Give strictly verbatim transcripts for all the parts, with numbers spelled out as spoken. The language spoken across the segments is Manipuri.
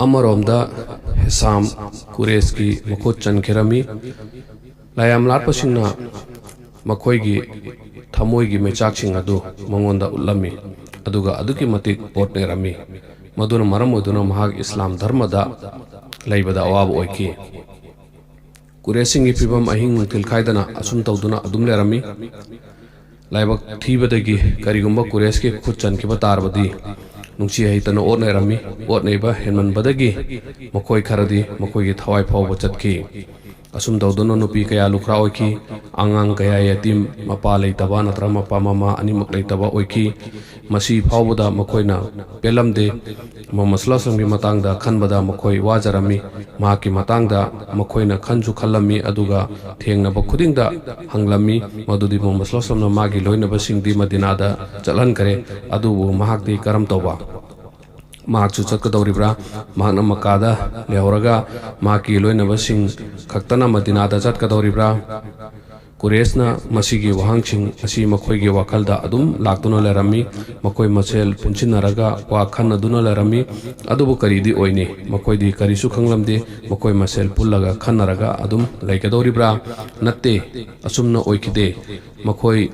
ꯑꯃꯔꯣꯝꯗ ꯍꯤꯁꯥꯝ ꯀꯨꯔꯦꯁꯀꯤ ꯃꯈꯨꯠ ꯆꯟꯈꯤꯔꯝꯃꯤ꯫ ꯂꯥꯏꯌꯥꯝ ꯂꯥꯠꯄꯁꯤꯡꯅ ꯃꯈꯣꯏꯒꯤ ꯊꯃꯣꯏꯒꯤ ꯃꯩꯆꯥꯛꯁꯤꯡ ꯑꯗꯨ ꯃꯉꯣꯟꯗ ꯎꯠꯂꯝꯃꯤ, ꯑꯗꯨꯒ ꯑꯗꯨꯛꯀꯤ ꯃꯇꯤꯛ ꯑꯣꯠꯅꯔꯝꯃꯤ꯫ ꯃꯗꯨꯅ ꯃꯔꯝ ꯑꯣꯏꯗꯨꯅ ꯃꯍꯥꯛ ꯏꯁꯂꯥꯝ ꯙꯔꯃꯗ ꯂꯩꯕꯗ ꯑꯋꯥꯕ ꯑꯣꯏꯈꯤ꯫ ꯀꯨꯔꯦꯁꯁꯤꯡꯒꯤ ꯐꯤꯕꯝ ꯑꯍꯤꯡ ꯅꯨꯡꯊꯤꯜ ꯈꯥꯏꯗꯅ ꯑꯁꯨꯝ ꯇꯧꯗꯨꯅ ꯑꯗꯨꯝ ꯂꯩꯔꯝꯃꯤ꯫ ꯂꯥꯏꯕꯛ ꯊꯤꯕꯗꯒꯤ ꯀꯔꯤꯒꯨꯝꯕ ꯀꯨꯔꯦꯁꯀꯤ ꯈꯨꯠ ꯆꯟꯈꯤꯕ ꯇꯥꯔꯕꯗꯤ, ꯅꯨꯡꯁꯤ ꯍꯩꯇꯅ ꯑꯣꯠꯅꯔꯝꯃꯤ꯫ ꯑꯣꯠꯅꯩꯕ ꯍꯦꯟꯃꯟꯕꯗꯒꯤ ꯃꯈꯣꯏ ꯈꯔꯗꯤ ꯃꯈꯣꯏꯒꯤ ꯊꯋꯥꯏ ꯐꯥꯎꯕ ꯆꯠꯈꯤ꯫ ꯑꯁꯨꯝ ꯇꯧꯗꯨꯅ ꯅꯨꯄꯤ ꯀꯌꯥ ꯂꯨꯈ꯭ꯔꯥ ꯑꯣꯏꯈꯤ꯫ ꯑꯉꯥꯡ ꯀꯌꯥ ꯌꯦꯇꯤꯝ, ꯃꯄꯥ ꯂꯩꯇꯕ ꯅꯠꯇ꯭ꯔꯒ ꯃꯄꯥ ꯃꯃꯥ ꯑꯅꯤꯃꯛ ꯂꯩꯇꯕ ꯑꯣꯏꯈꯤ꯫ ꯃꯁꯤ ꯐꯥꯎꯕꯗ ꯃꯈꯣꯏꯅ ꯄꯦꯜꯂꯝꯗꯦ꯫ ꯃꯨꯍꯝꯃꯗ ꯁꯜꯂꯜꯂꯥꯍꯨ ꯑꯂꯥꯏꯍꯤ ꯋꯥꯁꯜꯂꯝꯒꯤ ꯃꯇꯥꯡꯗ ꯈꯟꯕꯗ ꯃꯈꯣꯏ ꯋꯥꯖꯔꯝꯃꯤ꯫ ꯃꯍꯥꯛꯀꯤ ꯃꯇꯥꯡꯗ ꯃꯈꯣꯏꯅ ꯈꯟꯁꯨ ꯈꯜꯂꯝꯃꯤ, ꯑꯗꯨꯒ ꯊꯦꯡꯅꯕ ꯈꯨꯗꯤꯡꯗ ꯍꯪꯂꯝꯃꯤ, ꯃꯗꯨꯗꯤ ꯃꯨꯍꯝꯃꯗ ꯁꯜꯂꯜꯂꯥꯍꯨ ꯑꯂꯥꯏꯍꯤ ꯋꯥꯁꯜꯂꯝꯅ ꯃꯥꯒꯤ ꯂꯣꯏꯅꯕꯁꯤꯡꯗꯤ ꯃꯗꯤꯅꯥꯗ ꯆꯠꯍꯟꯈ꯭ꯔꯦ, ꯑꯗꯨꯕꯨ ꯃꯍꯥꯛꯇꯤ ꯀꯔꯝ ꯇꯧꯕ? ꯃꯍꯥꯛꯁꯨ ꯆꯠꯀꯗꯧꯔꯤꯕ꯭ꯔꯥ? ꯃꯍꯥꯛꯅ ꯃꯛꯀꯥꯗ ꯂꯩꯍꯧꯔꯒ ꯃꯍꯥꯛꯀꯤ ꯂꯣꯏꯅꯕꯁꯤꯡ ꯈꯛꯇꯅ ꯃꯗꯤꯅꯥꯗ ꯆꯠꯀꯗꯧꯔꯤꯕ꯭ꯔꯥ? ꯀꯨꯔꯦꯁꯅ ꯃꯁꯤꯒꯤ ꯋꯥꯍꯪꯁꯤꯡ ꯑꯁꯤ ꯃꯈꯣꯏꯒꯤ ꯋꯥꯈꯜꯗ ꯑꯗꯨꯝ ꯂꯥꯛꯇꯨꯅ ꯂꯩꯔꯝꯃꯤ꯫ ꯃꯈꯣꯏ ꯃꯁꯦꯜ ꯄꯨꯟꯁꯤꯟꯅꯔꯒ ꯋꯥ ꯈꯟꯅꯗꯨꯅ ꯂꯩꯔꯝꯃꯤ꯫ ꯑꯗꯨꯕꯨ ꯀꯔꯤꯗꯤ ꯑꯣꯏꯅꯤ? ꯃꯈꯣꯏꯗꯤ ꯀꯔꯤꯁꯨ ꯈꯪꯂꯝꯗꯦ꯫ ꯃꯈꯣꯏ ꯃꯁꯦꯜ ꯄꯨꯜꯂꯒ ꯈꯟꯅꯔꯒ ꯑꯗꯨꯝ ꯂꯩꯒꯗꯧꯔꯤꯕ꯭ꯔꯥ? ꯅꯠꯇꯦ, ꯑꯁꯨꯝꯅ ꯑꯣꯏꯈꯤꯗꯦ꯫ ꯃꯈꯣꯏ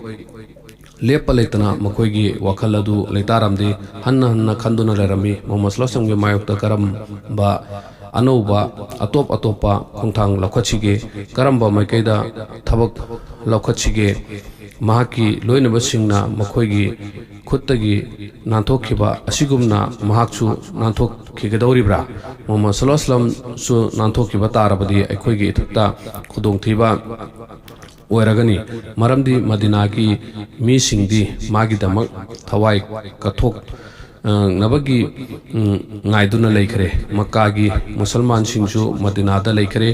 ꯂꯦꯞꯄ ꯂꯩꯇꯅ ꯃꯈꯣꯏꯒꯤ ꯋꯥꯈꯜ ꯑꯗꯨ ꯂꯩꯇꯥꯔꯝꯗꯦ꯫ ꯍꯟꯅ ꯍꯟꯅ ꯈꯟꯗꯨꯅ ꯂꯩꯔꯝꯃꯤ꯫ ꯃꯨꯍꯝꯃꯗ ꯁꯜꯂꯜꯂꯥꯍꯨ ꯑꯂꯥꯏꯍꯤ ꯋꯥꯁꯜꯂꯝꯒꯤ ꯃꯥꯌꯣꯛꯇ ꯀꯔꯝꯕ ꯑꯅꯧꯕ, ꯑꯇꯣꯞ ꯑꯇꯣꯞꯄ ꯈꯣꯡꯊꯥꯡ ꯂꯧꯈꯠꯁꯤꯒꯦ? ꯀꯔꯝꯕ ꯃꯥꯏꯀꯩꯗ ꯊꯕꯛ ꯂꯧꯈꯠꯁꯤꯒꯦ? ꯃꯍꯥꯛꯀꯤ ꯂꯣꯏꯅꯕꯁꯤꯡꯅ ꯃꯈꯣꯏꯒꯤ ꯈꯨꯠꯇꯒꯤ ꯅꯥꯟꯊꯣꯛꯈꯤꯕ ꯑꯁꯤꯒꯨꯝꯅ ꯃꯍꯥꯛꯁꯨ ꯅꯥꯟꯊꯣꯛꯈꯤꯒꯗꯧꯔꯤꯕ꯭ꯔꯥ? ꯃꯨꯍꯝꯃꯗ ꯁꯜꯂꯜꯂꯥꯍꯨ ꯑꯂꯥꯏꯍꯤ ꯋꯥꯁꯜꯂꯝꯁꯨ ꯅꯥꯟꯊꯣꯛꯈꯤꯕ ꯇꯥꯔꯕꯗꯤ ꯑꯩꯈꯣꯏꯒꯤ ꯏꯊꯛꯇ ꯈꯨꯗꯣꯡꯊꯤꯕ ꯑꯣꯏꯔꯒꯅꯤ꯫ ꯃꯔꯝꯗꯤ ꯃꯗꯤꯅꯥꯒꯤ ꯃꯤꯁꯤꯡꯗꯤ ꯃꯥꯒꯤꯗꯃꯛ ꯊꯋꯥꯏ ꯀꯠꯊꯣꯛꯅꯕꯒꯤ, ꯎꯝ, ꯉꯥꯏꯗꯨꯅ ꯂꯩꯈ꯭ꯔꯦ꯫ ꯃꯛꯀꯥꯒꯤ ꯃꯨꯁꯜꯃꯥꯟꯁꯤꯡꯁꯨ ꯃꯗꯤꯅꯥꯗ ꯂꯩꯈ꯭ꯔꯦ꯫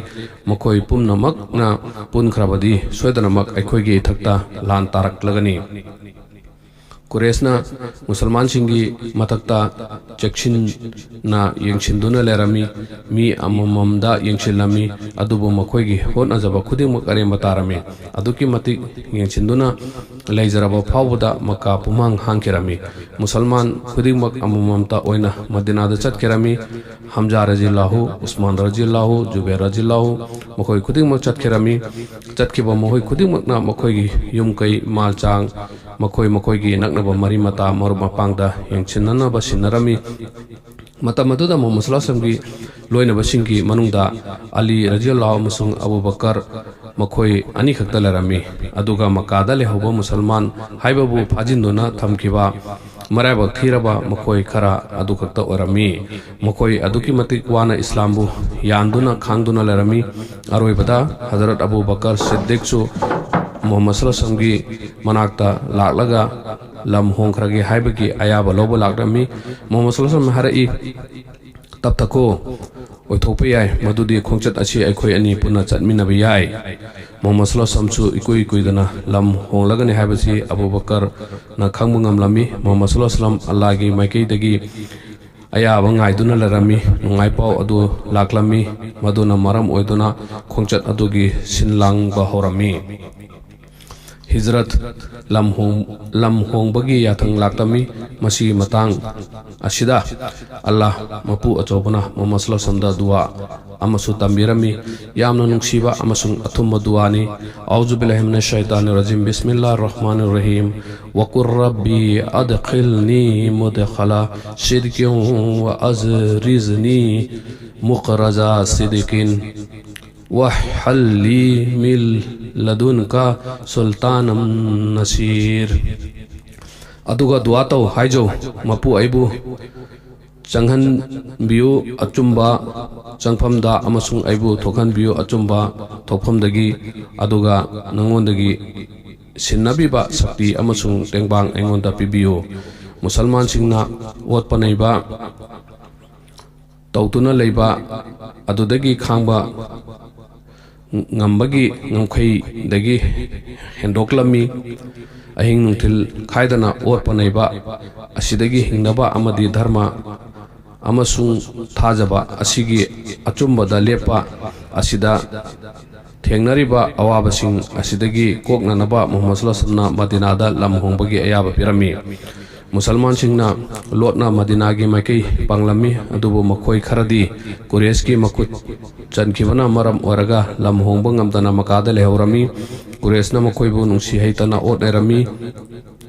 ꯃꯈꯣꯏ ꯄꯨꯝꯅꯃꯛꯅ ꯄꯨꯟꯈ꯭ꯔꯕꯗꯤ ꯁꯣꯏꯗꯅꯃꯛ ꯑꯩꯈꯣꯏꯒꯤ ꯏꯊꯛꯇ ꯂꯥꯟ ꯇꯥꯔꯛꯂꯒꯅꯤ꯫ ꯀꯨꯔꯦꯁꯅ ꯃꯨꯁꯜꯃꯥꯟꯁꯤꯡꯒꯤ ꯃꯊꯛꯇ ꯆꯦꯛꯁꯤꯟꯅ ꯌꯦꯡꯁꯤꯟꯗꯨꯅ ꯂꯩꯔꯝꯃꯤ꯫ ꯃꯤ ꯑꯃꯃꯝꯗ ꯌꯦꯡꯁꯤꯜꯂꯝꯃꯤ, ꯑꯗꯨꯕꯨ ꯃꯈꯣꯏꯒꯤ ꯍꯣꯠꯅꯖꯕ ꯈꯨꯗꯤꯡꯃꯛ ꯑꯔꯦꯝꯕ ꯇꯥꯔꯝꯃꯤ꯫ ꯑꯗꯨꯛꯀꯤ ꯃꯇꯤꯛ ꯌꯦꯡꯁꯤꯟꯗꯨꯅ ꯂꯩꯖꯔꯕ ꯐꯥꯎꯕꯗ ꯃꯛꯀꯥ ꯄꯨꯝꯍꯥꯡ ꯍꯥꯡꯈꯤꯔꯝꯃꯤ꯫ ꯃꯨꯁꯜꯃꯥꯟ ꯈꯨꯗꯤꯡꯃꯛ ꯑꯃꯃꯝꯇ ꯑꯣꯏꯅ ꯃꯗꯤꯅꯥꯗ ꯆꯠꯈꯤꯔꯝꯃꯤ꯫ ꯍꯝꯖꯥ ꯔꯖꯤꯌꯜꯂꯥꯍꯨ, ꯎꯁꯃꯥꯟ ꯔꯖꯤꯌꯜꯂꯥꯍꯨ, ꯖꯨꯕꯦꯔ ꯔꯖꯤꯌꯜꯂꯥꯍꯨ, ꯃꯈꯣꯏ ꯈꯨꯗꯤꯡꯃꯛ ꯆꯠꯈꯤꯔꯝꯃꯤ꯫ ꯆꯠꯈꯤꯕ ꯃꯈꯣꯏ ꯈꯨꯗꯤꯡꯃꯛꯅ ꯃꯈꯣꯏꯒꯤ ꯌꯨꯝ ꯀꯩ, ꯃꯥꯜ ꯆꯥꯡ, ꯃꯈꯣꯏ ꯃꯈꯣꯏꯒꯤ ꯅꯛꯅꯕ ꯃꯔꯤ ꯃꯇꯥ, ꯃꯔꯨꯞ ꯃꯄꯥꯡꯗ ꯌꯦꯡꯁꯤꯟꯅꯅꯕ ꯁꯤꯟꯅꯔꯝꯃꯤ꯫ ꯃꯇꯝ ꯑꯗꯨꯗ ꯃꯨꯍꯝꯃꯗ ꯁꯜꯂꯜꯂꯥꯍꯨ ꯑꯂꯥꯏꯍꯤ ꯋꯥꯁꯜꯂꯝꯒꯤ ꯂꯣꯏꯅꯕꯁꯤꯡꯒꯤ ꯃꯅꯨꯡꯗ ꯑꯂꯤ ꯔꯖꯤꯌꯜꯂꯥꯍꯨ ꯑꯃꯁꯨꯡ ꯑꯕꯨ ꯕꯀꯔ, ꯃꯈꯣꯏ ꯑꯅꯤꯈꯛꯇ ꯂꯩꯔꯝꯃꯤ꯫ ꯑꯗꯨꯒ ꯃꯛꯀꯥꯗ ꯂꯩꯍꯧꯕ ꯃꯨꯁꯜꯃꯥꯟ ꯍꯥꯏꯕꯕꯨ ꯐꯥꯖꯤꯟꯗꯨꯅ ꯊꯝꯈꯤꯕ ꯃꯔꯥꯏꯕꯛ ꯊꯤꯔꯕ ꯃꯈꯣꯏ ꯈꯔ ꯑꯗꯨꯈꯛꯇ ꯑꯣꯏꯔꯝꯃꯤ꯫ ꯃꯈꯣꯏ ꯑꯗꯨꯛꯀꯤ ꯃꯇꯤꯛ ꯋꯥꯅ ꯏꯁꯂꯥꯝꯕꯨ ꯌꯥꯟꯗꯨꯅ ꯈꯥꯡꯗꯨꯅ ꯂꯩꯔꯝꯃꯤ꯫ ꯑꯔꯣꯏꯕꯗ ꯍꯖꯔꯠ ꯑꯕꯨ ꯕꯀꯔ ꯁꯤꯗꯤꯛꯁꯨ ꯃꯨꯍꯝꯃꯗ ꯁꯜꯂꯜꯂꯥꯍꯨ ꯑꯂꯥꯏꯍꯤ ꯋꯥꯁꯜꯂꯝꯒꯤ ꯃꯅꯥꯛꯇ ꯂꯥꯛꯂꯒ ꯂꯝ ꯍꯣꯡꯈ꯭ꯔꯒꯦ ꯍꯥꯏꯕꯒꯤ ꯑꯌꯥꯕ ꯂꯧꯕ ꯂꯥꯛꯂꯝꯃꯤ꯫ ꯃꯨꯍꯝꯃꯗ ꯁꯜꯂꯜꯂꯥꯍꯨ ꯑꯂꯥꯏꯍꯤ ꯋꯥꯁꯜꯂꯝꯅ ꯍꯥꯏꯔꯛꯏ, "ꯇꯞꯊꯈꯣ, ꯑꯣꯏꯊꯣꯛꯄ ꯌꯥꯏ, ꯃꯗꯨꯗꯤ ꯈꯣꯡꯆꯠ ꯑꯁꯤ ꯑꯩꯈꯣꯏ ꯑꯅꯤ ꯄꯨꯟꯅ ꯆꯠꯃꯤꯟꯅꯕ ꯌꯥꯏ"꯫ ꯃꯨꯍꯝꯃꯗ ꯁꯜꯂꯜꯂꯥꯍꯨ ꯑꯂꯥꯏꯍꯤ ꯋꯥꯁꯜꯂꯝꯁꯨ ꯏꯀꯨꯏ ꯀꯨꯏꯗꯅ ꯂꯝ ꯍꯣꯡꯂꯒꯅꯤ ꯍꯥꯏꯕꯁꯤ ꯑꯕꯨ ꯕꯀꯔꯅ ꯈꯪꯕ ꯉꯝꯂꯝꯃꯤ꯫ ꯃꯨꯍꯝꯃꯗ ꯁꯜꯂꯜꯂꯥꯍꯨ ꯑꯂꯥꯏꯍꯤ ꯋꯥꯁꯜꯂꯝ ꯑꯜꯂꯥꯍꯒꯤ ꯃꯥꯏꯀꯩꯗꯒꯤ ꯑꯌꯥꯕ ꯉꯥꯏꯗꯨꯅ ꯂꯩꯔꯝꯃꯤ꯫ ꯅꯨꯡꯉꯥꯏ ꯄꯥꯎ ꯑꯗꯨ ꯂꯥꯛꯂꯝꯃꯤ, ꯃꯗꯨꯅ ꯃꯔꯝ ꯑꯣꯏꯗꯨꯅ ꯈꯣꯡꯆꯠ ꯑꯗꯨꯒꯤ ꯁꯤꯟ ꯂꯥꯡꯕ ꯍꯧꯔꯝꯃꯤ꯫ ꯍꯤꯖꯔꯠ, ꯂꯝ ꯍꯣꯡ-, ꯂꯝ ꯍꯣꯡꯕꯒꯤ ꯌꯥꯊꯪ ꯂꯥꯛꯂꯝꯃꯤ꯫ ꯃꯁꯤꯒꯤ ꯃꯇꯥꯡ ꯑꯁꯤꯗ ꯑꯜꯂꯥꯍ ꯃꯄꯨ ꯑꯆꯧꯕꯅ ꯃꯨꯍꯝꯃꯗ ꯁꯜꯂꯜꯂꯥꯍꯨ ꯑꯂꯥꯏꯍꯤ ꯋꯥꯁꯜꯂꯝꯗ ꯗꯨꯋꯥ ꯑꯃꯁꯨ ꯇꯝꯕꯤꯔꯝꯃꯤ꯫ ꯌꯥꯝꯅ ꯅꯨꯡꯁꯤꯕ ꯑꯃꯁꯨꯡ ꯑꯊꯨꯝꯕ ꯗꯨꯋꯥꯅꯤ꯫ أعوذ بالله من الشيطان الرجيم. بسم الله الرحمن الرحيم. وقل رب أدخلني مدخل صدق وأخرجني مخرج صدق واجعل لي من لدنك سلطانا نصيرا. ꯑꯗꯨꯒ ꯗꯨꯋꯥ ꯇꯧ ꯍꯥꯏꯖꯧ, "ꯃꯄꯨ, ꯑꯩꯕꯨ ꯆꯪꯍꯟꯕꯤꯌꯨ ꯑꯆꯨꯝꯕ ꯆꯪꯐꯝꯗ ꯑꯃꯁꯨꯡ ꯑꯩꯕꯨ ꯊꯣꯛꯍꯟꯕꯤꯌꯨ ꯑꯆꯨꯝꯕ ꯊꯣꯛꯐꯝꯗꯒꯤ, ꯑꯗꯨꯒ ꯅꯉꯣꯟꯗꯒꯤ ꯁꯤꯟꯅꯕꯤꯕ ꯁꯛꯇꯤ ꯑꯃꯁꯨꯡ ꯇꯦꯡꯕꯥꯡ ꯑꯩꯉꯣꯟꯗ ꯄꯤꯕꯤꯌꯨ"꯫ ꯃꯨꯁꯜꯃꯥꯟꯁꯤꯡꯅ ꯑꯣꯠꯄ ꯅꯩꯕ ꯇꯧꯗꯨꯅ ꯂꯩꯕ ꯑꯗꯨꯗꯒꯤ ꯈꯥꯡꯕ ꯉꯝꯕꯒꯤ ꯉꯝꯈꯩꯗꯒꯤ ꯍꯦꯟꯗꯣꯛꯂꯝꯃꯤ꯫ ꯑꯍꯤꯡ ꯅꯨꯡꯊꯤꯜ ꯈꯥꯏꯗꯅ ꯑꯣꯠꯄ ꯅꯩꯕ ꯑꯁꯤꯗꯒꯤ ꯍꯤꯡꯅꯕ ꯑꯃꯗꯤ ꯙꯔꯃ ꯑꯃꯁꯨꯡ ꯊꯥꯖꯕ ꯑꯁꯤꯒꯤ ꯑꯆꯨꯝꯕꯗ ꯂꯦꯞꯄ ꯑꯁꯤꯗ ꯊꯦꯡꯅꯔꯤꯕ ꯑꯋꯥꯕꯁꯤꯡ ꯑꯁꯤꯗꯒꯤ ꯀꯣꯛꯅꯅꯕ ꯃꯨꯍꯝꯃꯗ ꯁꯜꯂꯜꯂꯥꯍꯨ ꯑꯂꯥꯏꯍꯤ ꯋꯥꯁꯜꯂꯝꯅ ꯃꯗꯤꯅꯥꯗ ꯂꯝ ꯍꯣꯡꯕꯒꯤ ꯑꯌꯥꯕ ꯄꯤꯔꯝꯃꯤ꯫ ꯃꯨꯁꯜꯃꯥꯟꯁꯤꯡꯅ ꯂꯣꯠꯅ ꯃꯗꯤꯅꯥꯒꯤ ꯃꯥꯏꯀꯩ ꯄꯥꯡꯂꯝꯃꯤ, ꯑꯗꯨꯕꯨ ꯃꯈꯣꯏ ꯈꯔꯗꯤ ꯀꯨꯔꯦꯁꯀꯤ ꯃꯈꯨꯠ ꯆꯟꯈꯤꯕꯅ ꯃꯔꯝ ꯑꯣꯏꯔꯒ ꯂꯝ ꯍꯣꯡꯕ ꯉꯝꯗꯅ ꯃꯀꯥꯗ ꯂꯩꯍꯧꯔꯝꯃꯤ꯫ ꯀꯨꯔꯦꯁꯅ ꯃꯈꯣꯏꯕꯨ ꯅꯨꯡꯁꯤ ꯍꯩꯇꯅ ꯑꯣꯠ ꯅꯩꯔꯝꯃꯤ꯫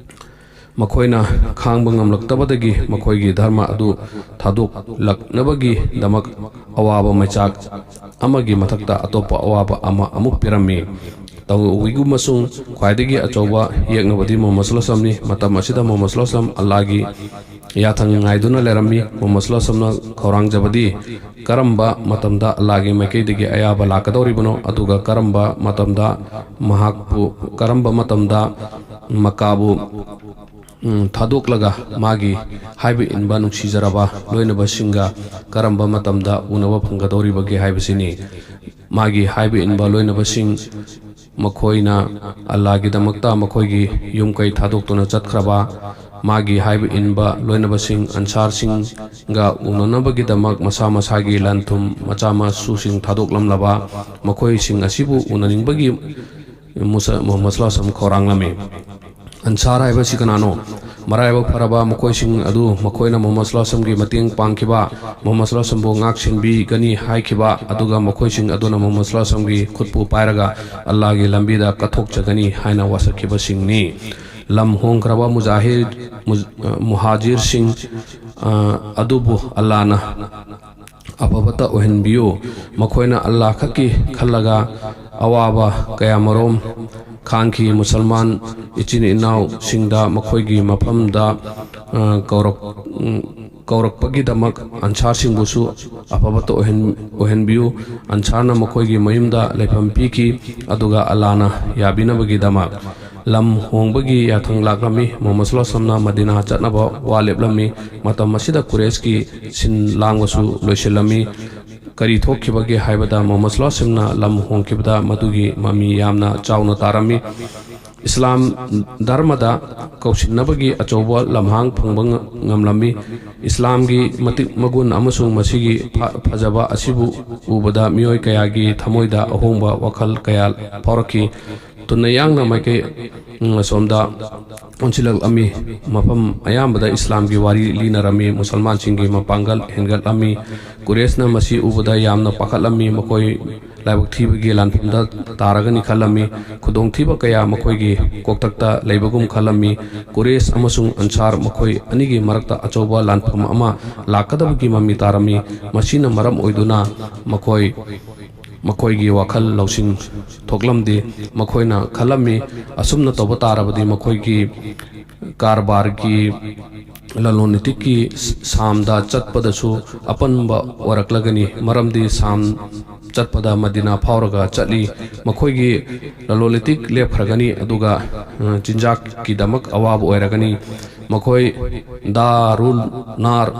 ꯃꯈꯣꯏꯅ ꯈꯥꯡꯕ ꯉꯝꯂꯛꯇꯕꯗꯒꯤ ꯃꯈꯣꯏꯒꯤ ꯙꯔꯃ ꯑꯗꯨ ꯊꯥꯗꯣꯛꯂꯛꯅꯕꯒꯤꯗꯃꯛ ꯑꯋꯥꯕ ꯃꯩꯆꯥꯛ ꯑꯃꯒꯤ ꯃꯊꯛꯇ ꯑꯇꯣꯞꯄ ꯑꯋꯥꯕ ꯑꯃ ꯑꯃꯨꯛ ꯄꯤꯔꯝꯃꯤ꯫ ꯇꯧꯏꯒꯨꯝꯕꯁꯨꯡ ꯈ꯭ꯋꯥꯏꯗꯒꯤ ꯑꯆꯧꯕ ꯌꯦꯛꯅꯕꯗꯤ ꯃꯨꯍꯝꯃꯗ ꯁꯜꯂꯜꯂꯥꯍꯨ ꯑꯂꯥꯏꯍꯤ ꯋꯥꯁꯜꯂꯝꯅꯤ꯫ ꯃꯇꯝ ꯑꯁꯤꯗ ꯃꯨꯍꯝꯃꯗ ꯁꯜꯂꯜꯂꯥꯍꯨ ꯑꯂꯥꯏꯍꯤ ꯋꯥꯁꯜꯂꯝ ꯑꯜꯂꯥꯍꯒꯤ ꯌꯥꯊꯪ ꯉꯥꯏꯗꯨꯅ ꯂꯩꯔꯝꯃꯤ꯫ ꯃꯨꯍꯝꯃꯗ ꯁꯜꯂꯜꯂꯥꯍꯨ ꯑꯂꯥꯏꯍꯤ ꯋꯥꯁꯜꯂꯝꯅ ꯈꯧꯔꯥꯡꯖꯕꯗꯤ ꯀꯔꯝꯕ ꯃꯇꯝꯗ ꯑꯜꯂꯥꯍꯒꯤ ꯃꯥꯏꯀꯩꯗꯒꯤ ꯑꯌꯥꯕ ꯂꯥꯛꯀꯗꯧꯔꯤꯕꯅꯣ, ꯑꯗꯨꯒ ꯀꯔꯝꯕ ꯃꯇꯝꯗ ꯃꯍꯥꯛꯄꯨ, ꯀꯔꯝꯕ ꯃꯇꯝꯗ ꯃꯀꯥꯕꯨ ꯎꯝ, ꯊꯥꯗꯣꯛꯂꯒ ꯃꯥꯒꯤ ꯍꯥꯏꯕ ꯏꯟꯕ ꯅꯨꯡꯁꯤꯖꯔꯕ ꯂꯣꯏꯅꯕꯁꯤꯡꯒ ꯀꯔꯝꯕ ꯃꯇꯝꯗ ꯎꯅꯕ ꯐꯪꯒꯗꯧꯔꯤꯕꯒꯦ ꯍꯥꯏꯕꯁꯤꯅꯤ꯫ ꯃꯥꯒꯤ ꯍꯥꯏꯕ ꯏꯟꯕ ꯂꯣꯏꯅꯕꯁꯤꯡ, ꯃꯈꯣꯏꯅ ꯑꯜꯂꯥꯍꯒꯤꯗꯃꯛꯇ ꯃꯈꯣꯏꯒꯤ ꯌꯨꯝ ꯀꯩ ꯊꯥꯗꯣꯛꯇꯨꯅ ꯆꯠꯈ꯭ꯔꯕ, ꯃꯥꯒꯤ ꯍꯥꯏꯕ ꯏꯟꯕ ꯂꯣꯏꯅꯕꯁꯤꯡ ꯑꯟꯁꯥꯔꯁꯤꯡꯒ ꯎꯅꯅꯕꯒꯤꯗꯃꯛ ꯃꯁꯥ ꯃꯁꯥꯒꯤ ꯂꯟ ꯊꯨꯝ, ꯃꯆꯥ ꯃꯁꯨꯁꯤꯡ ꯊꯥꯗꯣꯛꯂꯝꯂꯕ, ꯃꯈꯣꯏꯁꯤꯡ ꯑꯁꯤꯕꯨ ꯎꯅꯅꯤꯡꯕꯒꯤ ꯃꯨꯁ-, ꯃꯨꯍꯝꯃꯗ ꯁꯜꯂꯜꯂꯥꯍꯨ ꯑꯂꯥꯏꯍꯤ ꯋꯥꯁꯜꯂꯝ ꯈꯧꯔꯥꯡꯂꯝꯃꯤ꯫ ꯑꯟꯁꯥꯔ ꯍꯥꯏꯕꯁꯤ ꯀꯅꯥꯅꯣ? ꯃꯔꯥꯏꯕꯛ ꯐꯔꯕ ꯃꯈꯣꯏꯁꯤꯡ ꯑꯗꯨ ꯃꯈꯣꯏꯅ ꯃꯨꯍꯝꯃꯗ ꯁꯜꯂꯜꯂꯥꯍꯨ ꯑꯂꯥꯏꯍꯤ ꯋꯥꯁꯜꯂꯝꯒꯤ ꯃꯇꯦꯡ ꯄꯥꯡꯈꯤꯕ, ꯃꯨꯍꯝꯃꯗ ꯁꯜꯂꯜꯂꯥꯍꯨ ꯑꯂꯥꯏꯍꯤ ꯋꯥꯁꯜꯂꯝꯕꯨ ꯉꯥꯛ ꯁꯦꯟꯕꯤꯒꯅꯤ ꯍꯥꯏꯈꯤꯕ, ꯑꯗꯨꯒ ꯃꯈꯣꯏꯁꯤꯡ ꯑꯗꯨꯅ ꯃꯨꯍꯝꯃꯗ ꯁꯜꯂꯜꯂꯥꯍꯨ ꯑꯂꯥꯏꯍꯤ ꯋꯥꯁꯜꯂꯝꯒꯤ ꯈꯨꯠꯄꯨ ꯄꯥꯏꯔꯒ ꯑꯜꯂꯥꯍꯒꯤ ꯂꯝꯕꯤꯗ ꯀꯠꯊꯣꯛꯆꯒꯅꯤ ꯍꯥꯏꯅ ꯋꯥꯁꯛꯈꯤꯕꯁꯤꯡꯅꯤ꯫ ꯂꯝ ꯍꯣꯡꯈ꯭ꯔꯕ ꯃꯨꯖꯥꯍꯤꯔ-, ꯃꯨꯖ-, ꯑ, ꯃꯨꯍꯥꯖꯤꯔꯁꯤꯡ, ꯑ, ꯑꯗꯨꯕꯨ ꯑꯜꯂꯥꯍꯅ ꯑꯐꯕꯇ ꯑꯣꯏꯍꯟꯕꯤꯌꯨ꯫ ꯃꯈꯣꯏꯅ ꯑꯜꯂꯥꯍ ꯈꯛꯀꯤ ꯈꯜꯂꯒ ꯑꯋꯥꯕ ꯀꯌꯥꯃꯔꯣꯝ ꯈꯥꯡꯈꯤ꯫ ꯃꯨꯁꯜꯃꯥꯟ ꯏꯆꯤꯟ ꯏꯅꯥꯎꯁꯤꯡꯗ ꯃꯈꯣꯏꯒꯤ ꯃꯐꯝꯗ, ꯑ, ꯀꯧꯔꯛ-, ꯎꯝ, ꯀꯧꯔꯛꯄꯒꯤꯗꯃꯛ ꯑꯟꯁꯥꯔꯁꯤꯡꯕꯨꯁꯨ ꯑꯐꯕꯇ ꯑꯣꯏꯍꯟ-, ꯑꯣꯏꯍꯟꯕꯤꯌꯨ꯫ ꯑꯟꯁꯥꯔꯅ ꯃꯈꯣꯏꯒꯤ ꯃꯌꯨꯝꯗ ꯂꯩꯐꯝ ꯄꯤꯈꯤ, ꯑꯗꯨꯒ ꯑꯜꯂꯥꯍꯅ ꯌꯥꯕꯤꯅꯕꯒꯤꯗꯃꯛ꯫ ꯂꯝ ꯍꯣꯡꯕꯒꯤ ꯌꯥꯊꯪ ꯂꯥꯛꯂꯝꯃꯤ꯫ ꯃꯨꯍꯝꯃꯗ ꯁꯜꯂꯜꯂꯥꯍꯨ ꯑꯂꯥꯏꯍꯤ ꯋꯥꯁꯜꯂꯝꯅ ꯃꯗꯤꯅꯥ ꯆꯠꯅꯕ ꯋꯥ ꯂꯦꯞꯂꯝꯃꯤ꯫ ꯃꯇꯝ ꯑꯁꯤꯗ ꯀꯨꯔꯦꯁꯀꯤ ꯁꯤꯟ ꯂꯥꯡꯕꯁꯨ ꯂꯣꯏꯁꯤꯜꯂꯝꯃꯤ꯫ ꯀꯔꯤ ꯊꯣꯛꯈꯤꯕꯒꯦ ꯍꯥꯏꯕꯗ, ꯃꯨꯍꯝꯃꯗ ꯁꯜꯂꯜꯂꯥꯍꯨ ꯑꯂꯥꯏꯍꯤ ꯋꯥꯁꯜꯂꯝꯅ ꯂꯝ ꯍꯣꯡꯈꯤꯕꯗ ꯃꯗꯨꯒꯤ ꯃꯃꯤ ꯌꯥꯝꯅ ꯆꯥꯎꯅ ꯇꯥꯔꯝꯃꯤ꯫ ꯏꯁꯂꯥꯝ ꯙꯔꯃꯗ ꯀꯧꯁꯤꯟꯅꯕꯒꯤ ꯑꯆꯧꯕ ꯂꯝꯍꯥꯡ ꯐꯪꯕ ꯉ-, ꯉꯝꯂꯝꯃꯤ꯫ ꯏꯁꯂꯥꯝꯒꯤ ꯃꯇꯤꯛ ꯃꯒꯨꯟ ꯑꯃꯁꯨꯡ ꯃꯁꯤꯒꯤ ꯐ-, ꯐꯖꯕ ꯑꯁꯤꯕꯨ ꯎꯕꯗ ꯃꯤꯑꯣꯏ ꯀꯌꯥꯒꯤ ꯊꯃꯣꯏꯗ ꯑꯍꯣꯡꯕ ꯋꯥꯈꯜ ꯀꯌꯥ ꯐꯥꯎꯔꯛꯈꯤ꯫ ꯇꯨꯟꯅ ꯌꯥꯡꯅ ꯃꯥꯏꯀꯩ, ꯎꯝ, ꯑꯁꯣꯝꯗ ꯑꯣꯟꯁꯤꯜꯂꯛꯂꯝꯃꯤ꯫ ꯃꯐꯝ ꯑꯌꯥꯝꯕꯗ ꯏꯁꯂꯥꯝꯒꯤ ꯋꯥꯔꯤ ꯂꯤꯅꯔꯝꯃꯤ꯫ ꯃꯨꯁꯜꯃꯥꯟꯁꯤꯡꯒꯤ ꯃꯄꯥꯡꯒꯜ ꯍꯦꯟꯒꯠꯂꯝꯃꯤ꯫ ꯀꯨꯔꯦꯁꯅ ꯃꯁꯤ ꯎꯕꯗ ꯌꯥꯝꯅ ꯄꯥꯈꯠꯂꯝꯃꯤ꯫ ꯃꯈꯣꯏ ꯂꯥꯏꯕꯛ ꯊꯤꯕꯒꯤ ꯂꯥꯟꯐꯝꯗ ꯇꯥꯔꯒꯅꯤ ꯈꯜꯂꯝꯃꯤ꯫ ꯈꯨꯗꯣꯡꯊꯤꯕ ꯀꯌꯥ ꯃꯈꯣꯏꯒꯤ ꯀꯣꯛꯇꯛꯇ ꯂꯩꯕꯒꯨꯝ ꯈꯜꯂꯝꯃꯤ꯫ ꯀꯨꯔꯦꯁ ꯑꯃꯁꯨꯡ ꯑꯟꯁꯥꯔ ꯃꯈꯣꯏ ꯑꯅꯤꯒꯤ ꯃꯔꯛꯇ ꯑꯆꯧꯕ ꯂꯥꯟꯐꯝ ꯑꯃ ꯂꯥꯛꯀꯗꯕꯒꯤ ꯃꯃꯤ ꯇꯥꯔꯝꯃꯤ꯫ ꯃꯁꯤꯅ ꯃꯔꯝ ꯑꯣꯏꯗꯨꯅ ꯃꯈꯣꯏ, ꯃꯈꯣꯏꯒꯤ ꯋꯥꯈꯜ ꯂꯧꯁꯤꯡ ꯊꯣꯛꯂꯝꯗꯦ꯫ ꯃꯈꯣꯏꯅ ꯈꯜꯂꯝꯃꯤ, ꯑꯁꯨꯝꯅ ꯇꯧꯕ ꯇꯥꯔꯕꯗꯤ ꯃꯈꯣꯏꯒꯤ ꯀꯔꯕꯥꯔꯒꯤ, ꯂꯂꯣꯟ ꯏꯇꯤꯛꯀꯤ ꯁꯥꯝꯗ ꯆꯠꯄꯗꯁꯨ ꯑꯄꯟꯕ ꯑꯣꯏꯔꯛꯂꯒꯅꯤ, ꯃꯔꯝꯗꯤ ꯁꯥꯝ ꯆꯠꯄꯗ ꯃꯗꯤꯅꯥ ꯐꯥꯎꯔꯒ ꯆꯠꯂꯤ꯫ ꯃꯈꯣꯏꯒꯤ ꯂꯂꯣꯟ ꯏꯇꯤꯛ ꯂꯦꯞꯈ꯭ꯔꯒꯅꯤ, ꯑꯗꯨꯒ, ꯑ, ꯆꯤꯟꯖꯥꯛꯀꯤꯗꯃꯛ ꯑꯋꯥꯕ ꯑꯣꯏꯔꯒꯅꯤ꯫ ꯃꯈꯣꯏ ꯗꯥꯔꯨꯟ ꯅꯥꯔ,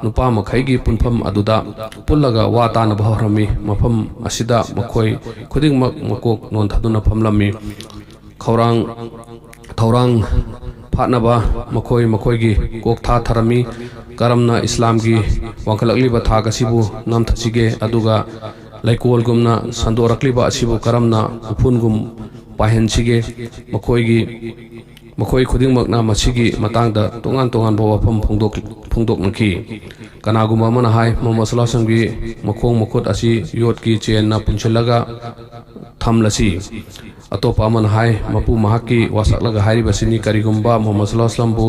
ꯅꯨꯄꯥ ꯃꯈꯩꯒꯤ ꯄꯨꯟꯐꯝ ꯑꯗꯨꯗ ꯄꯨꯜꯂꯒ ꯋꯥ ꯇꯥꯅꯕ ꯍꯧꯔꯝꯃꯤ꯫ ꯃꯐꯝ ꯑꯁꯤꯗ ꯃꯈꯣꯏ ꯈꯨꯗꯤꯡꯃꯛ ꯃꯀꯣꯛ ꯅꯣꯟꯊꯗꯨꯅ ꯐꯝꯂꯝꯃꯤ꯫ ꯈꯧꯔꯥꯡ, ꯊꯧꯔꯥꯡ ꯐꯥꯠꯅꯕ ꯃꯈꯣꯏ ꯃꯈꯣꯏꯒꯤ ꯀꯣꯛ ꯊꯥꯊꯔꯝꯃꯤ꯫ ꯀꯔꯝꯅ ꯏꯁꯂꯥꯝꯒꯤ ꯋꯥꯡꯈꯠꯂꯛꯂꯤꯕ ꯊꯥꯛ ꯑꯁꯤꯕꯨ ꯅꯝꯊꯁꯤꯒꯦ, ꯑꯗꯨꯒ ꯂꯩꯀꯣꯜꯒꯨꯝꯅ ꯁꯟꯗꯣꯔꯛꯂꯤꯕ ꯑꯁꯤꯕꯨ ꯀꯔꯝꯅ ꯎꯐꯨꯟꯒꯨꯝ ꯄꯥꯏꯍꯟꯁꯤꯒꯦ? ꯃꯈꯣꯏꯒꯤ, ꯃꯈꯣꯏ ꯈꯨꯗꯤꯡꯃꯛꯅ ꯃꯁꯤꯒꯤ ꯃꯇꯥꯡꯗ ꯇꯣꯉꯥꯟ ꯇꯣꯉꯥꯟꯕ ꯋꯥꯐꯝ ꯐꯣꯡꯗꯣꯛ-, ꯐꯣꯡꯗꯣꯛꯅꯈꯤ꯫ ꯀꯅꯥꯒꯨꯝꯕ ꯑꯃꯅ ꯍꯥꯏ, ꯃꯨꯍꯝꯃꯗ ꯁꯜꯂꯜꯂꯥꯍꯨ ꯑꯂꯥꯏꯍꯤ ꯋꯥꯁꯜꯂꯝꯒꯤ ꯃꯈꯣꯡ ꯃꯈꯨꯠ ꯑꯁꯤ ꯌꯣꯠꯀꯤ ꯆꯦꯟꯅ ꯄꯨꯟꯁꯤꯜꯂꯒ ꯊꯝꯂꯁꯤ꯫ ꯑꯇꯣꯞꯄ ꯑꯃꯅ ꯍꯥꯏ, ꯃꯄꯨ ꯃꯍꯥꯛꯀꯤ ꯋꯥꯁꯛꯂꯒ ꯍꯥꯏꯔꯤꯕꯁꯤꯅꯤ꯫ ꯀꯔꯤꯒꯨꯝꯕ ꯃꯨꯍꯝꯃꯗ ꯁꯜꯂꯜꯂꯥꯍꯨ ꯑꯂꯥꯏꯍꯤ ꯋꯥꯁꯜꯂꯝꯕꯨ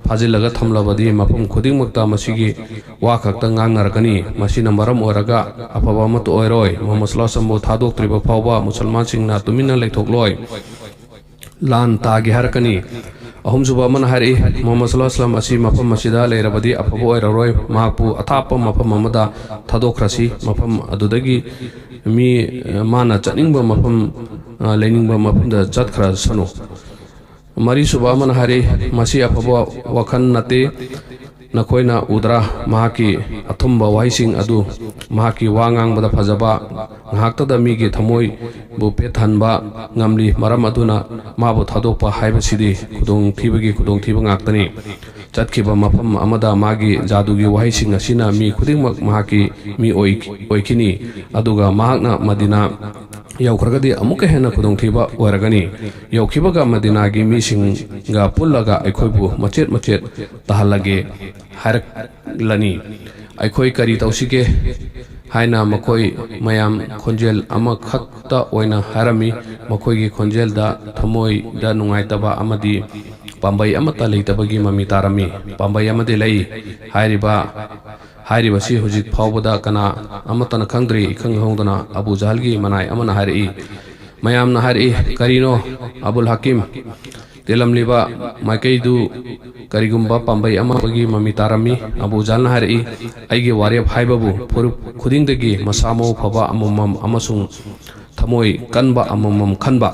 ꯐꯥꯖꯤꯜꯂꯒ ꯊꯝꯂꯕꯗꯤ ꯃꯐꯝ ꯈꯨꯗꯤꯡꯃꯛꯇ ꯃꯁꯤꯒꯤ ꯋꯥ ꯈꯛꯇ ꯉꯥꯡꯅꯔꯛꯀꯅꯤ꯫ ꯃꯁꯤꯅ ꯃꯔꯝ ꯑꯣꯏꯔꯒ ꯑꯐꯕ ꯑꯃꯠꯇ ꯑꯣꯏꯔꯣꯏ꯫ ꯃꯨꯍꯝꯃꯗ ꯁꯜꯂꯜꯂꯥꯍꯨ ꯑꯂꯥꯏꯍꯤ ꯋꯥꯁꯜꯂꯝꯕꯨ ꯊꯥꯗꯣꯛꯇ꯭ꯔꯤꯕ ꯐꯥꯎꯕ ꯃꯨꯁꯜꯃꯥꯟꯁꯤꯡꯅ ꯇꯨꯃꯤꯟꯅ ꯂꯩꯊꯣꯛꯂꯣꯏ꯫ ꯂꯥꯟ ꯇꯥꯒꯦ ꯍꯥꯏꯔꯛꯀꯅꯤ꯫ ꯑꯍꯨꯝꯁꯨꯕ ꯑꯃꯅ ꯍꯥꯏꯔꯛꯏ, ꯃꯨꯍꯝꯃꯗ ꯁꯜꯂꯜꯂꯥꯍꯨ ꯑꯂꯥꯏꯍꯤ ꯋꯥꯁꯜꯂꯝ ꯑꯁꯤ ꯃꯐꯝ ꯑꯁꯤꯗ ꯂꯩꯔꯕꯗꯤ ꯑꯐꯕ ꯑꯣꯏꯔꯔꯣꯏ, ꯃꯍꯥꯛꯄꯨ ꯑꯊꯥꯞꯄ ꯃꯐꯝ ꯑꯃꯗ ꯊꯥꯗꯣꯛꯈ꯭ꯔꯁꯤ, ꯃꯐꯝ ꯑꯗꯨꯗꯒꯤ ꯃꯤ, ꯑ, ꯃꯥꯅ ꯆꯠꯅꯤꯡꯕ ꯃꯐꯝ, ꯑ, ꯂꯩꯅꯤꯡꯕ ꯃꯐꯝꯗ ꯆꯠꯈ꯭ꯔꯁꯅꯨ꯫ ꯃꯔꯤꯁꯨꯕ ꯑꯃꯅ ꯍꯥꯏꯔꯛꯏ, ꯃꯁꯤ ꯑꯐꯕ ꯋꯥꯈꯜ ꯅꯠꯇꯦ, ꯅꯈꯣꯏꯅ ꯎꯗ꯭ꯔꯥ? ꯃꯍꯥꯛꯀꯤ ꯑꯊꯨꯝꯕ ꯋꯥꯍꯩꯁꯤꯡ ꯑꯗꯨ꯫ ꯃꯍꯥꯛꯀꯤ ꯋꯥ ꯉꯥꯡꯕꯗ ꯐꯖꯕ, ꯉꯥꯏꯍꯥꯛꯇꯗ ꯃꯤꯒꯤ ꯊꯃꯣꯏꯕꯨ ꯄꯦꯠꯊꯟꯕ ꯉꯝꯂꯤ꯫ ꯃꯔꯝ ꯑꯗꯨꯅ ꯃꯥꯕꯨ ꯊꯥꯗꯣꯛꯄ ꯍꯥꯏꯕꯁꯤꯗꯤ ꯈꯨꯗꯣꯡꯊꯤꯕꯒꯤ ꯈꯨꯗꯣꯡꯊꯤꯕ ꯉꯥꯛꯇꯅꯤ꯫ ꯆꯠꯈꯤꯕ ꯃꯐꯝ ꯑꯃꯗ ꯃꯥꯒꯤ ꯖꯥꯗꯨꯒꯤ ꯋꯥꯍꯩꯁꯤꯡ ꯑꯁꯤꯅ ꯃꯤ ꯈꯨꯗꯤꯡꯃꯛ ꯃꯍꯥꯛꯀꯤ ꯃꯤ ꯑꯣꯏ-, ꯑꯣꯏꯈꯤꯅꯤ, ꯑꯗꯨꯒ ꯃꯍꯥꯛꯅ ꯃꯗꯤꯅꯥ ꯌꯧꯈ꯭ꯔꯒꯗꯤ ꯑꯃꯨꯛꯀ ꯍꯦꯟꯅ ꯈꯨꯗꯣꯡꯊꯤꯕ ꯑꯣꯏꯔꯒꯅꯤ꯫ ꯌꯧꯈꯤꯕꯒ ꯃꯗꯤꯅꯥꯒꯤ ꯃꯤꯁꯤꯡꯒ ꯄꯨꯜꯂꯒ ꯑꯩꯈꯣꯏꯕꯨ ꯃꯆꯦꯠ ꯃꯆꯦꯠ ꯇꯥꯍꯜꯂꯒꯦ ꯍꯥꯏꯔꯛꯂꯅꯤ꯫ ꯑꯩꯈꯣꯏ ꯀꯔꯤ ꯇꯧꯁꯤꯒꯦ ꯍꯥꯏꯅ ꯃꯈꯣꯏ ꯃꯌꯥꯝ ꯈꯣꯟꯖꯦꯜ ꯑꯃꯈꯛꯇ ꯑꯣꯏꯅ ꯍꯥꯏꯔꯝꯃꯤ꯫ ꯃꯈꯣꯏꯒꯤ ꯈꯣꯟꯖꯦꯜꯗ ꯊꯃꯣꯏꯗ ꯅꯨꯡꯉꯥꯏꯇꯕ ꯑꯃꯗꯤ ꯄꯥꯝꯕꯩ ꯑꯃꯠꯇ ꯂꯩꯇꯕꯒꯤ ꯃꯃꯤ ꯇꯥꯔꯝꯃꯤ꯫ ꯄꯥꯝꯕꯩ ꯑꯃꯗꯤ ꯂꯩ꯫ ꯍꯥꯏꯔꯤꯕ, ꯍꯥꯏꯔꯤꯕꯁꯤ ꯍꯧꯖꯤꯛ ꯐꯥꯎꯕꯗ ꯀꯅꯥ ꯑꯃꯠꯇꯅ ꯈꯪꯗ꯭ꯔꯤ꯫ ꯏꯈꯪ ꯈꯪꯍꯧꯗꯅ ꯑꯕꯨ ꯖꯍꯜꯒꯤ ꯃꯅꯥꯏ ꯑꯃꯅ ꯍꯥꯏꯔꯛꯏ꯫ ꯃꯌꯥꯝꯅ ꯍꯥꯏꯔꯛꯏ, "ꯀꯔꯤꯅꯣ, ꯑꯕꯨꯜ ꯍꯥꯀꯤꯝ? ꯇꯦꯜꯂꯝꯂꯤꯕ ꯃꯥꯏꯀꯩꯗꯨ ꯀꯔꯤꯒꯨꯝꯕ ꯄꯥꯝꯕꯩ ꯑꯃꯒꯤ ꯃꯃꯤ ꯇꯥꯔꯝꯃꯤ"꯫ ꯑꯕꯨ ꯖꯍꯜꯅ ꯍꯥꯏꯔꯛꯏ, "ꯑꯩꯒꯤ ꯋꯥꯔꯦꯞ ꯍꯥꯏꯕꯕꯨ ꯐꯨꯔꯨꯞ ꯈꯨꯗꯤꯡꯗꯒꯤ ꯃꯁꯥ ꯃꯎ ꯐꯕ ꯑꯃꯃꯝ ꯑꯃꯁꯨꯡ ꯊꯃꯣꯏ ꯀꯟꯕ ꯑꯃꯃꯝ ꯈꯟꯕ,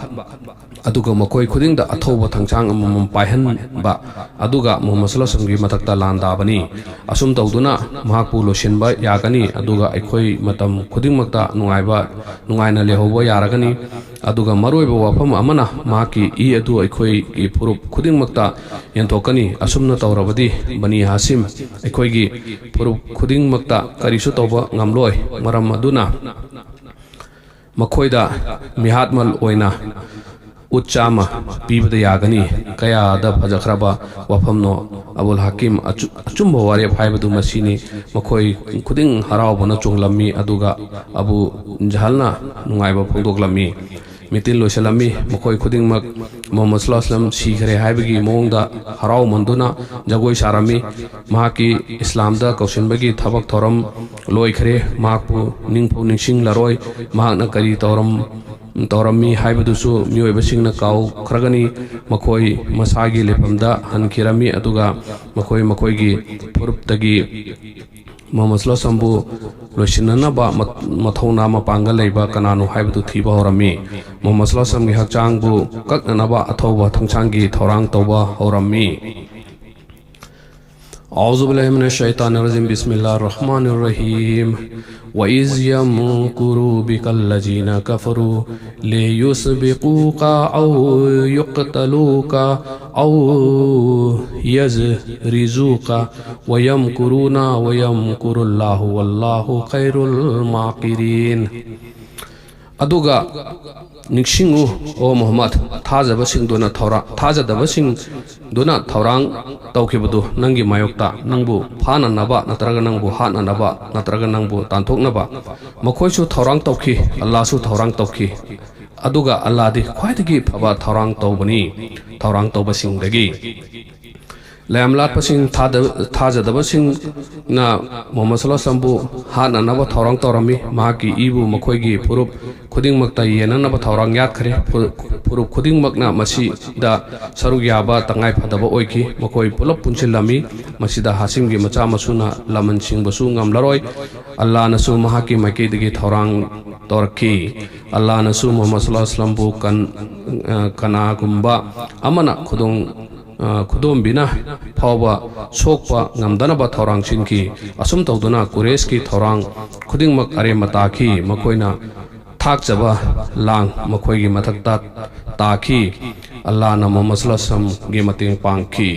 ꯑꯗꯨꯒ ꯃꯈꯣꯏ ꯈꯨꯗꯤꯡꯗ ꯑꯊꯧꯕ ꯊꯥꯡꯁꯥꯡ ꯑꯃꯃꯝ ꯄꯥꯏꯍꯟꯕ, ꯑꯗꯨꯒ ꯃꯨꯍꯝꯃꯗ ꯁꯜꯂꯜꯂꯥꯍꯨ ꯑꯂꯥꯏꯍꯤ ꯋꯥꯁꯜꯂꯝꯒꯤ ꯃꯊꯛꯇ ꯂꯥꯟꯗꯥꯕꯅꯤ꯫ ꯑꯁꯨꯝ ꯇꯧꯗꯨꯅ ꯃꯍꯥꯛꯄꯨ ꯂꯣꯏꯁꯤꯟꯕ ꯌꯥꯒꯅꯤ, ꯑꯗꯨꯒ ꯑꯩꯈꯣꯏ ꯃꯇꯝ ꯈꯨꯗꯤꯡꯃꯛꯇ ꯅꯨꯡꯉꯥꯏꯕ, ꯅꯨꯡꯉꯥꯏꯅ ꯂꯩꯍꯧꯕ ꯌꯥꯔꯒꯅꯤ꯫ ꯑꯗꯨꯒ ꯃꯔꯨꯑꯣꯏꯕ ꯋꯥꯐꯝ ꯑꯃꯅ, ꯃꯍꯥꯛꯀꯤ ꯏ ꯑꯗꯨ ꯑꯩꯈꯣꯏꯒꯤ ꯐꯨꯔꯨꯞ ꯈꯨꯗꯤꯡꯃꯛꯇ ꯌꯦꯟꯊꯣꯛꯀꯅꯤ꯫ ꯑꯁꯨꯝꯅ ꯇꯧꯔꯕꯗꯤ ꯕꯅꯤ ꯍꯥꯁꯤꯝ ꯑꯩꯈꯣꯏꯒꯤ ꯐꯨꯔꯨꯞ ꯈꯨꯗꯤꯡꯃꯛꯇ ꯀꯔꯤꯁꯨ ꯇꯧꯕ ꯉꯝꯂꯣꯏ꯫ ꯃꯔꯝ ꯑꯗꯨꯅ ꯃꯈꯣꯏꯗ ꯃꯤꯍꯥꯠꯃꯜ ꯑꯣꯏꯅ ꯎꯠ ꯆꯥꯝꯃ ꯄꯤꯕꯗ ꯌꯥꯒꯅꯤ"꯫ ꯀꯌꯥꯗ ꯐꯖꯈ꯭ꯔꯕ ꯋꯥꯐꯝꯅꯣ! ꯑꯕꯨꯜ ꯍꯥꯀꯤꯝ ꯑꯆꯨ-, ꯑꯆꯨꯝꯕ ꯋꯥꯔꯦꯞ ꯍꯥꯏꯕꯗꯨ ꯃꯁꯤꯅꯤ꯫ ꯃꯈꯣꯏ ꯈꯨꯗꯤꯡ ꯍꯔꯥꯎꯕꯅ ꯆꯣꯡꯂꯝꯃꯤ, ꯑꯗꯨꯒ ꯑꯕꯨ ꯖꯍꯜꯅ ꯅꯨꯡꯉꯥꯏꯕ ꯐꯣꯡꯗꯣꯛꯂꯝꯃꯤ꯫ ꯃꯤꯇꯤꯟ ꯂꯣꯏꯁꯤꯜꯂꯝꯃꯤ꯫ ꯃꯈꯣꯏ ꯈꯨꯗꯤꯡꯃꯛ ꯃꯨꯍꯝꯃꯗ ꯁꯜꯂꯜꯂꯥꯍꯨ ꯑꯂꯥꯏꯍꯤ ꯋꯥꯁꯜꯂꯝ ꯁꯤꯈ꯭ꯔꯦ ꯍꯥꯏꯕꯒꯤ ꯃꯑꯣꯡꯗ ꯍꯔꯥꯎꯃꯟꯗꯨꯅ ꯖꯒꯣꯏ ꯁꯥꯔꯝꯃꯤ꯫ ꯃꯍꯥꯛꯀꯤ ꯏꯁꯂꯥꯝꯗ ꯀꯧꯁꯤꯟꯕꯒꯤ ꯊꯕꯛ ꯊꯧꯔꯝ ꯂꯣꯏꯈ꯭ꯔꯦ꯫ ꯃꯍꯥꯛꯄꯨ ꯅꯤꯡꯐꯧ ꯅꯤꯡꯁꯤꯡꯂꯔꯣꯏ꯫ ꯃꯍꯥꯛꯅ ꯀꯔꯤ ꯇꯧꯔꯝ-, ꯇꯧꯔꯝꯃꯤ ꯍꯥꯏꯕꯗꯨꯁꯨ ꯃꯤꯑꯣꯏꯕꯁꯤꯡꯅ ꯀꯥꯎꯈ꯭ꯔꯒꯅꯤ꯫ ꯃꯈꯣꯏ ꯃꯁꯥꯒꯤ ꯂꯩꯐꯝꯗ ꯍꯟꯈꯤꯔꯝꯃꯤ, ꯑꯗꯨꯒ ꯃꯈꯣꯏ ꯃꯈꯣꯏꯒꯤ ꯐꯨꯔꯨꯞꯇꯒꯤ ꯃꯨꯍꯝꯃꯗ ꯁꯜꯂꯜꯂꯥꯍꯨ ꯑꯂꯥꯏꯍꯤ ꯋꯥꯁꯜꯂꯝꯕꯨ ꯂꯣꯏꯁꯤꯟꯅꯅꯕ ꯃ-, ꯃꯊꯧꯅꯥ ꯃꯄꯥꯡꯒꯜ ꯂꯩꯕ ꯀꯅꯥꯅꯣ ꯍꯥꯏꯕꯗꯨ ꯊꯤꯕ ꯍꯧꯔꯝꯃꯤ꯫ ꯃꯨꯍꯝꯃꯗ ꯁꯜꯂꯜꯂꯥꯍꯨ ꯑꯂꯥꯏꯍꯤ ꯋꯥꯁꯜꯂꯝꯒꯤ ꯍꯛꯆꯥꯡꯕꯨ ꯀꯛꯅꯅꯕ ꯑꯊꯧꯕ ꯊꯥꯡꯁꯥꯡꯒꯤ ꯊꯧꯔꯥꯡ ꯇꯧꯕ ꯍꯧꯔꯝꯃꯤ꯫ أعوذ بالله من الشيطان الرجيم. بسم الله الرحمن الرحيم. وإذ يمكر بك الذين كفروا ليثبتوك أو يقتلوك أو يجرحوك ويمكرون ويمكر الله والله خير الماكرين. ꯑꯗꯨꯒ ꯅꯤꯡꯁꯤꯡꯉꯨ, ꯑꯣ ꯃꯨꯍꯝꯃꯗ, ꯊꯥꯖꯕꯁꯤꯡꯗꯨꯅ ꯊꯧꯔꯥ-, ꯊꯥꯖꯗꯕꯁꯤꯡꯗꯨꯅ ꯊꯧꯔꯥꯡ ꯇꯧꯈꯤꯕꯗꯨ ꯅꯪꯒꯤ ꯃꯥꯌꯣꯛꯇ, ꯅꯪꯕꯨ ꯐꯥꯅꯅꯕ ꯅꯠꯇ꯭ꯔꯒ ꯅꯪꯕꯨ ꯍꯥꯠꯅꯅꯕ ꯅꯠꯇ꯭ꯔꯒ ꯅꯪꯕꯨ ꯇꯥꯟꯊꯣꯛꯅꯕ꯫ ꯃꯈꯣꯏꯁꯨ ꯊꯧꯔꯥꯡ ꯇꯧꯈꯤ, ꯑꯜꯂꯥꯁꯨ ꯊꯧꯔꯥꯡ ꯇꯧꯈꯤ꯫ ꯑꯗꯨꯒ ꯑꯜꯂꯥꯗꯤ ꯈ꯭ꯋꯥꯏꯗꯒꯤ ꯐꯕ ꯊꯧꯔꯥꯡ ꯇꯧꯕꯅꯤ, ꯊꯧꯔꯥꯡ ꯇꯧꯕꯁꯤꯡꯗꯒꯤ꯫ ꯂꯥꯏꯌꯥꯝꯂꯥꯠꯄꯁꯤꯡ, ꯊꯥꯗ-, ꯊꯥꯖꯗꯕꯁꯤꯡꯅ ꯃꯨꯍꯝꯃꯗ ꯁꯜꯂꯜꯂꯥꯍꯨ ꯑꯂꯥꯏꯍꯤ ꯋꯥꯁꯜꯂꯝꯕꯨ ꯍꯥꯠꯅꯅꯕ ꯊꯧꯔꯥꯡ ꯇꯧꯔꯝꯃꯤ꯫ ꯃꯍꯥꯛꯀꯤ ꯏꯕꯨ ꯃꯈꯣꯏꯒꯤ ꯐꯨꯔꯨꯞ ꯈꯨꯗꯤꯡꯃꯛꯇ ꯌꯦꯟꯅꯅꯕ ꯊꯧꯔꯥꯡ ꯌꯥꯠꯈ꯭ꯔꯦ꯫ ꯐꯨ-, ꯐꯨꯔꯨꯞ ꯈꯨꯗꯤꯡꯃꯛꯅ ꯃꯁꯤꯗ ꯁꯔꯨꯛ ꯌꯥꯕ ꯇꯉꯥꯏ ꯐꯗꯕ ꯑꯣꯏꯈꯤ꯫ ꯃꯈꯣꯏ ꯄꯨꯂꯞ ꯄꯨꯟꯁꯤꯜꯂꯝꯃꯤ꯫ ꯃꯁꯤꯗ ꯍꯥꯁꯤꯝꯒꯤ ꯃꯆꯥ ꯃꯁꯨꯅ ꯂꯃꯟ ꯁꯤꯡꯕꯁꯨ ꯉꯝꯂꯔꯣꯏ꯫ ꯑꯜꯂꯥꯅꯁꯨ ꯃꯍꯥꯛꯀꯤ ꯃꯥꯏꯀꯩꯗꯒꯤ ꯊꯧꯔꯥꯡ ꯇꯧꯔꯛꯈꯤ꯫ ꯑꯜꯂꯥꯅꯁꯨ ꯃꯨꯍꯝꯃꯗ ꯁꯜꯂꯜꯂꯥꯍꯨ ꯑꯂꯥꯏꯍꯤ ꯋꯥꯁꯜꯂꯝꯕꯨ ꯀꯟ-, ꯑ, ꯀꯅꯥꯒꯨꯝꯕ ꯑꯃꯅ ꯈꯨꯗꯣꯡ ꯑ, ꯈꯨꯗꯣꯝꯕꯤꯅ ꯐꯥꯎꯕ ꯁꯣꯛꯄ ꯉꯝꯗꯅꯕ ꯊꯧꯔꯥꯡ ꯁꯤꯟꯈꯤ꯫ ꯑꯁꯨꯝ ꯇꯧꯗꯨꯅ ꯀꯨꯔꯦꯁꯀꯤ ꯊꯧꯔꯥꯡ ꯈꯨꯗꯤꯡꯃꯛ ꯑꯔꯦꯝꯕ ꯇꯥꯈꯤ꯫ ꯃꯈꯣꯏꯅ ꯊꯥꯛꯆꯕ ꯂꯥꯡ ꯃꯈꯣꯏꯒꯤ ꯃꯊꯛꯇ ꯇꯥꯈꯤ꯫ ꯑꯜꯂꯥꯅ ꯃꯨꯍꯝꯃꯗ ꯁꯜꯂꯜꯂꯥꯍꯨ ꯑꯂꯥꯏꯍꯤ ꯋꯥꯁꯜꯂꯝꯒꯤ ꯃꯇꯦꯡ ꯄꯥꯡꯈꯤ꯫